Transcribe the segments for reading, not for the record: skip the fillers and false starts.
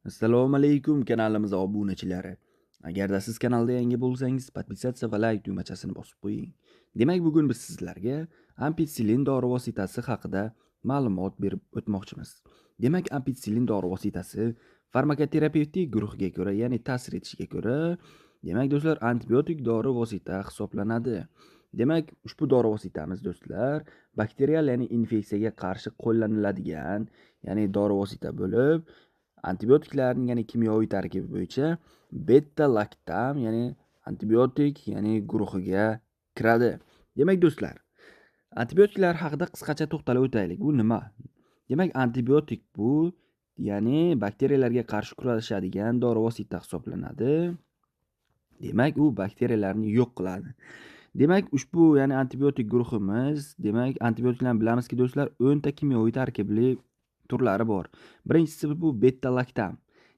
Assalomu alaykum kanalimiz obunachilari. Agarda siz kanalda yangi bo'lsangiz, podpisatsiya va like tugmachasini bosib qo'ying. Demak, bugun biz sizlarga ampitsilin dori vositasi haqida ma'lumot berib o'tmoqchimiz. Demak, ampitsilin dori vositasi farmakoterapevtik guruhiga ko'ra, ya'ni ta'sir etishiga ko'ra, demak do'stlar, antibiotik dori vosita hisoblanadi. Demak, ushbu dori vositamiz do'stlar, bakterial, ya'ni infeksiyaga qarshi qo'llaniladigan, ya'ni dori vosita bo'lib, antibiotiklarning, ya'ni kimyoviy tarkibi bo'yicha beta laktam, ya'ni antibiotik, ya'ni guruhiga kiradi. Demak do'stlar, antibiotiklar haqida qisqacha to'xtalib o'taylik. Bu nima? Demak, antibiotik bu, ya'ni bakteriyalarga qarshi kurashadigan dori vosita hisoblanadi. Demak, u bakteriyalarni yo'q qiladi. Demak, ushbu, ya'ni antibiotik guruhimiz, demak, antibiotiklarni bilamizki do'stlar, 10 ta kimyoviy tarkibli turlari bor. Birinchisi bu beta laktam.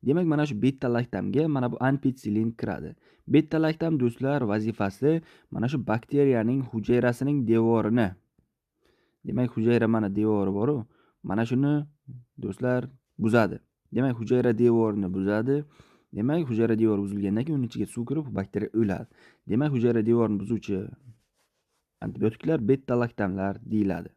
Demak, mana shu beta laktamga mana bu ampitsilin kiradi. Beta laktam do'stlar vazifasi mana shu bakteriyaning hujayrasining devorini. Demak, hujayra mana devori bor-u, mana shuni do'stlar buzadi. Demak, hujayra devorini buzadi. Demak, hujayra devori buzilgandan keyin uning ichiga suv kirib, bakteriya o'ladi. Demak, hujayra devorini buzuvchi antibiotiklar beta laktamlar deyiladi.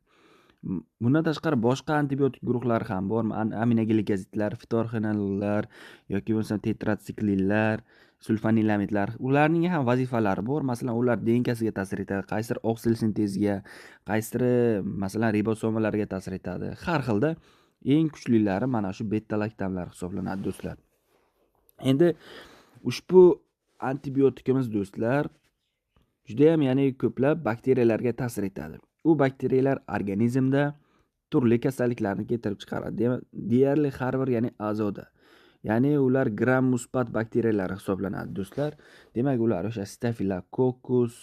Bundan tashqari boshqa antibiotik guruhlari ham bor. Aminoglikozidlar, fitorxinollar yoki bo'lmasa tetratsiklinlar, sulfanilamidlar. Ularning ham vazifalari bor. Masalan, ular DNKsiga ta'sir etadi, qaysidir oqsil sinteziga, qaysidir masalan ribosomalarga ta'sir etadi. Har xilda eng kuchlilari mana shu beta laktamlar hisoblanadi do'stlar. Endi ushbu antibiotikimiz do'stlar juda ham, ya'ni ko'plab bakteriyalarga ta'sir etadi. U bakteriyalar organizmda turli kasalliklarni keltirib chiqaradi. Deyarli har bir, ya'ni a'zoda. Ya'ni ular gram musbat bakteriyalar hisoblanadi do'stlar. Demak, ular o'sha Staphylococcus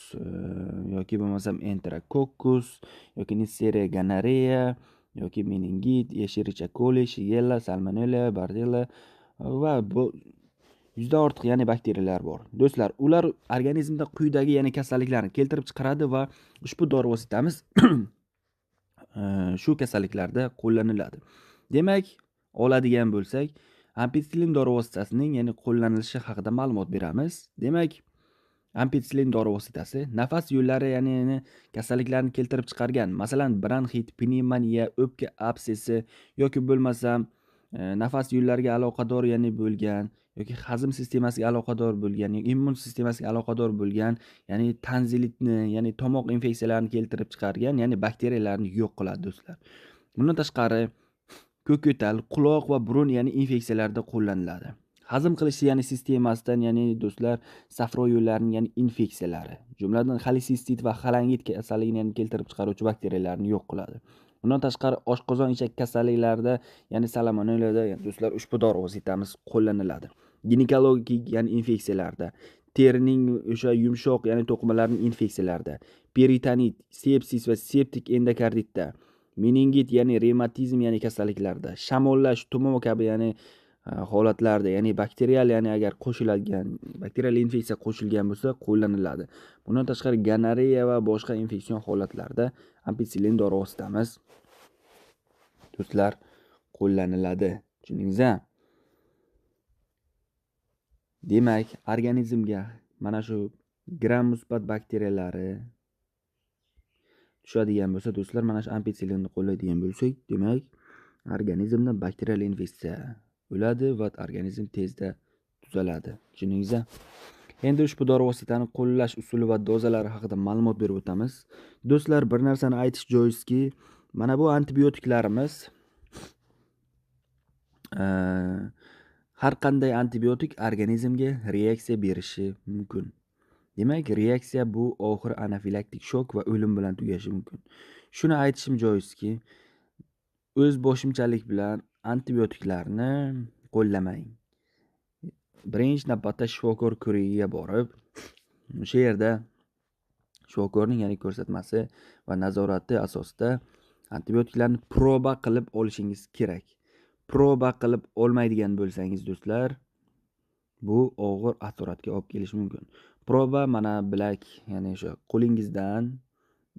yoki bo'lmasam Enterococcus yoki Neisseria gonorrhea yoki meningit, Escherichia coli, Shigella, Salmonella, Bartella va bu yuzdan ortiq, ya'ni bakteriyalar bor. Do'stlar, ular organizmda quyidagi, ya'ni kasalliklarni keltirib chiqaradi va ushbu dori vositamiz shu kasalliklarda qo'llaniladi. Demak, oladigan bo'lsak, ampitsilin dori vositasining, ya'ni qo'llanilishi haqida ma'lumot beramiz. Demak, ampitsilin dori vositasi nafas yo'llari, ya'ni kasalliklarni keltirib chiqargan, masalan, bronxit, pnevmoniya, o'pka absessi yoki bo'lmasam nafas yo'llariga aloqador, ya'ni bo'lgan yoki hazm sistemasiga aloqador bo'lgan, yoki immun sistemasiga aloqador bo'lgan, ya'ni tanzilitni, ya'ni tomoq infeksiyalarini keltirib chiqargan, ya'ni bakteriyalarni yo'q qiladi do'stlar. Bundan tashqari ko'k yo'tal, quloq va burun, ya'ni infeksiyalarda qo'llaniladi. Hazm qilish, ya'ni sistemasidan, ya'ni do'stlar, safro yo'llarining, ya'ni infeksiyalari, jumladan xolesistit va xolangit kasalligini, ya'ni keltirib chiqaruvchi bakteriyalarni yo'q qiladi. Bundan tashqari oshqozon ichak kasalliklarida, ya'ni salmonellada, ya'ni do'stlar, ushbu dori vositamiz qo'llaniladi. Ginekologik, ya'ni infeksiyalarda, terining o'sha yumshoq, ya'ni to'qimalarining infeksiyalarida, peritonit, sepsis va septik endokarditda, meningit, ya'ni revmatizm, ya'ni kasalliklarda, shamollash, tumov kabi, ya'ni holatlarda, ya'ni bakterial, ya'ni agar qo'shiladigan bakterial infeksiya qo'shilgan bo'lsa qo'llaniladi. Bundan tashqari gonoreya va boshqa infeksion holatlarda ampitsilin dori vositamiz do'stlar qo'llaniladi. Tushundingizmi? Demak, organizmga mana shu gram musbat bakteriyalari tushadigan bo'lsa do'stlar, mana shu ampitsillinni qo'llaydigan bo'lsak, demak, organizmda bakterial infeksiya o'ladi va organizm tezda tuzaladi. Tushundingizmi? Endi ushbu dori vositani qo'llash usuli va dozalari haqida ma'lumot berib o'tamiz. Do'stlar, bir narsani aytish joizki, mana bu antibiotiklarimiz har qanday antibiotik organizmga reaksiya berishi mumkin. Demak, reaksiya bu oxiri anafilaktik shok va o'lim bilan tugashi mumkin. Shuni aytishim joizki, o'z boshimchalik bilan antibiotiklarni qo'llamang. Birinchi navbatda shifokor ko'rigiga borib, o'sha yerda shifokorning, ya'ni ko'rsatmasi va nazorati asosida antibiotiklarni proba qilib olishingiz kerak. Proba qilib olmaydigan bo'lsangiz do'stlar, bu og'ir asoratga olib kelishi mumkin. Proba mana bilak, ya'ni o'sha qo'lingizdan,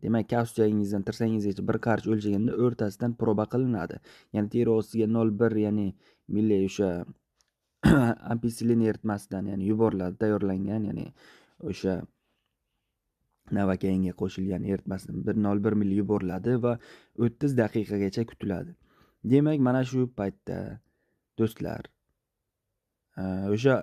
demak, kaft suyagingizdan tirsagingizgacha bir qarich o'lchaganda o'rtasidan proba qilinadi. Ya'ni teri ostiga 0,1, ya'ni milli o'sha ampitsilin eritmasidan, ya'ni yuboriladi, tayyorlangan, ya'ni o'sha navakainga qo'shilgan eritmasini 1,01 ml yuboriladi va 30 daqiqagacha kutiladi. Demak, mana shu paytda do'stlar, o'sha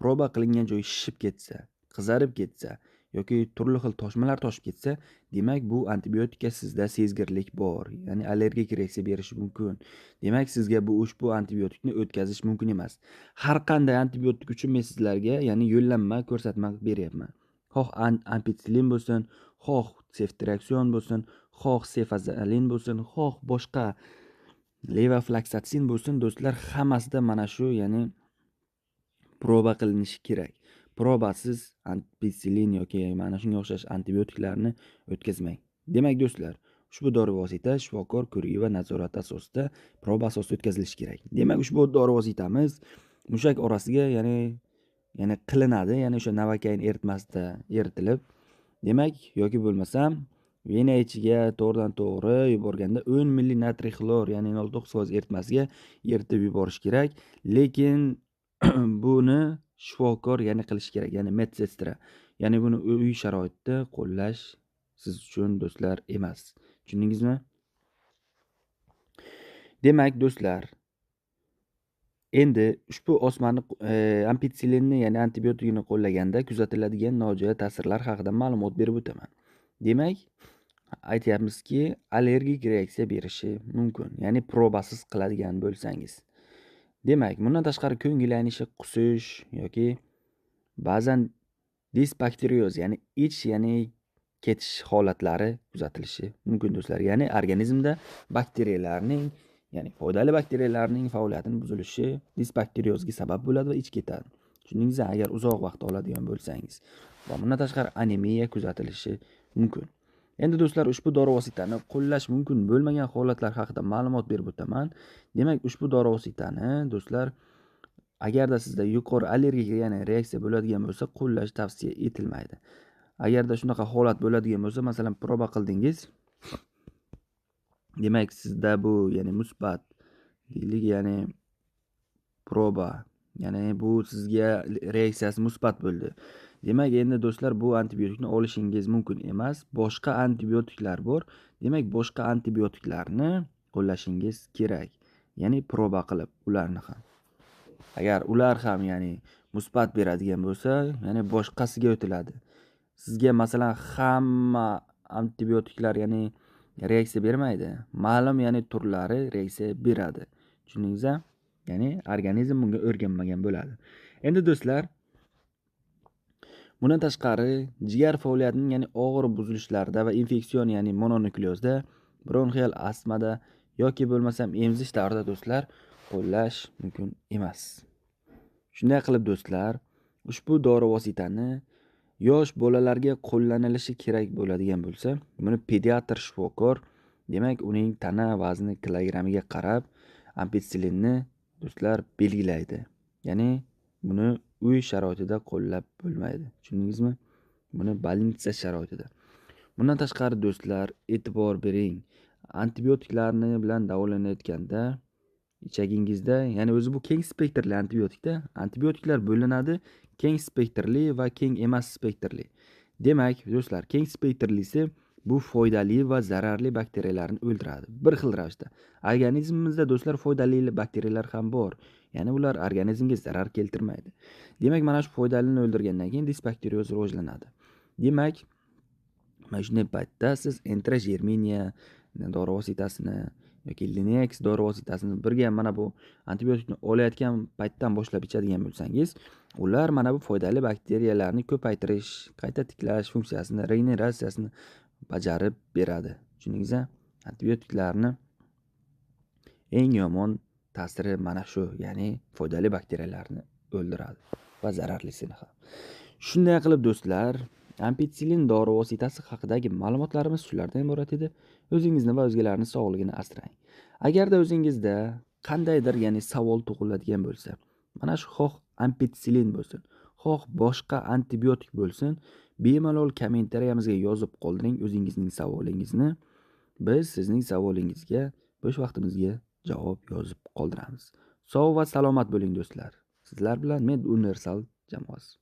proba qilingan joy shishib ketsa, qizarib ketsa yoki turli xil toshmalar toshib ketsa, demak bu antibiotikka sizda sezgirlik bor, ya'ni allergik reaksiya berishi mumkin. Demak, sizga bu ushbu antibiotikni o'tkazish mumkin emas. Har qanday antibiotik uchun men sizlarga, ya'ni yo'llanma ko'rsatma beryapman. Xoh ampitsilin bo'lsin, xoh seftriakson bo'lsin, xoh sefazolin bo'lsin, xoh boshqa levofloksatsin bo'lsin, do'stlar, hammasida mana shu, ya'ni proba qilinishi kerak. Probasiz ampitsilin yoki mana shunga o'xshash antibiotiklarni o'tkazmang. Demak do'stlar, ushbu dori vosita shifokor ko'rigi va nazorati asosida proba asosida o'tkazilishi kerak. Demak, ushbu dori vositamiz mushak orasiga, ya'ni qilinadi, ya'ni o'sha navakain eritmasida eritilib, demak, yoki bo'lmasam vena ichiga to'g'ridan to'g'ri yuborganda 10 ml natriy xlor, ya'ni 0,9% eritmasiga eritib yuborish kerak. Lekin buni shifokor, ya'ni qilish kerak, ya'ni medsestra. Ya'ni buni uy sharoitida qo'llash siz uchun do'stlar emas. Tushundingizmi? Demak do'stlar, endi ushbu osmani ampitsilinni, ya'ni antibiotikni qo'llaganda kuzatiladigan nojo'ya ta'sirlar haqida ma'lumot berib o'taman. Demak, aytyapmizki, allergik reaksiya berishi mumkin, ya'ni probasiz qiladigan bo'lsangiz. Demak, bundan tashqari ko'ngil aynishi, qusish yoki ba'zan disbakterioz, ya'ni ich, ya'ni ketish holatlari kuzatilishi mumkin do'stlar. Ya'ni organizmda bakteriyalarning, ya'ni foydali bakteriyalarning faoliyatini buzilishi disbakteriozga sabab bo'ladi va ich ketadi. Tushundingizmi? Agar uzoq vaqt oladigan bo'lsangiz. Va bundan tashqari anemiya kuzatilishi mumkin. Endi do'stlar, ushbu dori vositani qo'llash mumkin bo'lmagan holatlar haqida ma'lumot berib o'taman. Demak, ushbu dori vositani do'stlar, agarda sizda yuqori allergik, ya'ni reaksiya bo'ladigan bo'lsa, qo'llash tavsiya etilmaydi. Agarda shunaqa holat bo'ladigan bo'lsa, masalan, proba qildingiz, demak sizda bu, ya'ni musbat deylik, ya'ni proba, ya'ni bu sizga reaksiyasi musbat bo'ldi. Demak, endi do'stlar, bu antibiotikni olishingiz mumkin emas. Boshqa antibiotiklar bor. Demak, boshqa antibiotiklarni qo'llashingiz kerak. Ya'ni proba qilib ularni ham. Agar ular ham, ya'ni musbat beradigan bo'lsa, ya'ni boshqasiga o'tiladi. Sizga masalan hamma antibiotiklar, ya'ni reaksiya bermaydi. Ma'lum, ya'ni turlari reaksiya beradi. Tushundingizmi? Ya'ni organizm bunga o'rganmagan bo'ladi. Endi do'stlar, bundan tashqari jigar faoliyatining, ya'ni og'ir buzilishlarida va infeksion, ya'ni mononukleozda, bronxial astmada yoki bo'lmasam emzish davrida do'stlar qo'llash mumkin emas. Shunday qilib do'stlar, ushbu dori vositani yosh bolalarga qo'llanilishi kerak bo'ladigan bo'lsa, buni pediatr shifokor, demak uning tana vazni kilogrammiga qarab ampitsilinni do'stlar belgilaydi. Ya'ni buni uy sharoitida qo'llab bo'lmaydi. Tushundingizmi? Buni больница sharoitida. Bundan tashqari do'stlar, e'tibor bering. Antibiotiklarni bilan davolanayotganda ichagingizda, ya'ni o'zi bu keng spektrli antibiotikda, antibiotiklar bo'linadi keng spektrli va keng emas spektrli. Demak, do'stlar, keng spektrlisi bu foydali va zararli bakteriyalarni o'ldiradi. Bir xil ravishda. Organizmimizda do'stlar foydali bakteriyalar ham bor. Ya'ni ular organizmga zarar keltirmaydi. Demak, mana shu foydalini o'ldirgandan keyin disbakterioz rivojlanadi. Demak, mana shunday paytda siz enterogerminiya dori vositasini yoki Linex dori vositasini birga mana bu antibiotikni olayotgan paytdan boshlab ichadigan bo'lsangiz, ular mana bu foydali bakteriyalarni ko'paytirish, qayta tiklash funksiyasini, regeneratsiyasini bajarib beradi. Tushundingizmi? Antibiotiklarni eng yomon ta'siri mana shu, ya'ni foydali bakteriyalarni o'ldiradi va zararlisini ham. Shunday qilib do'stlar, ampitsilin dori vositasi haqidagi ma'lumotlarimiz shulardan iborat edi. O'zingizni va o'zgalarning sog'lig'ini asrang. Agarda o'zingizda qandaydir, ya'ni savol tug'iladigan bo'lsa, mana shu xoh ampitsilin bo'lsin, xoh boshqa antibiotik bo'lsin, bemalol kommentariyamizga yozib qoldiring o'zingizning savolingizni. Biz sizning savolingizga bo'sh vaqtimizga javob yozib qoldiramiz. Sog' va salomat bo'ling do'stlar. Sizlar bilan Med Universal jamoasi.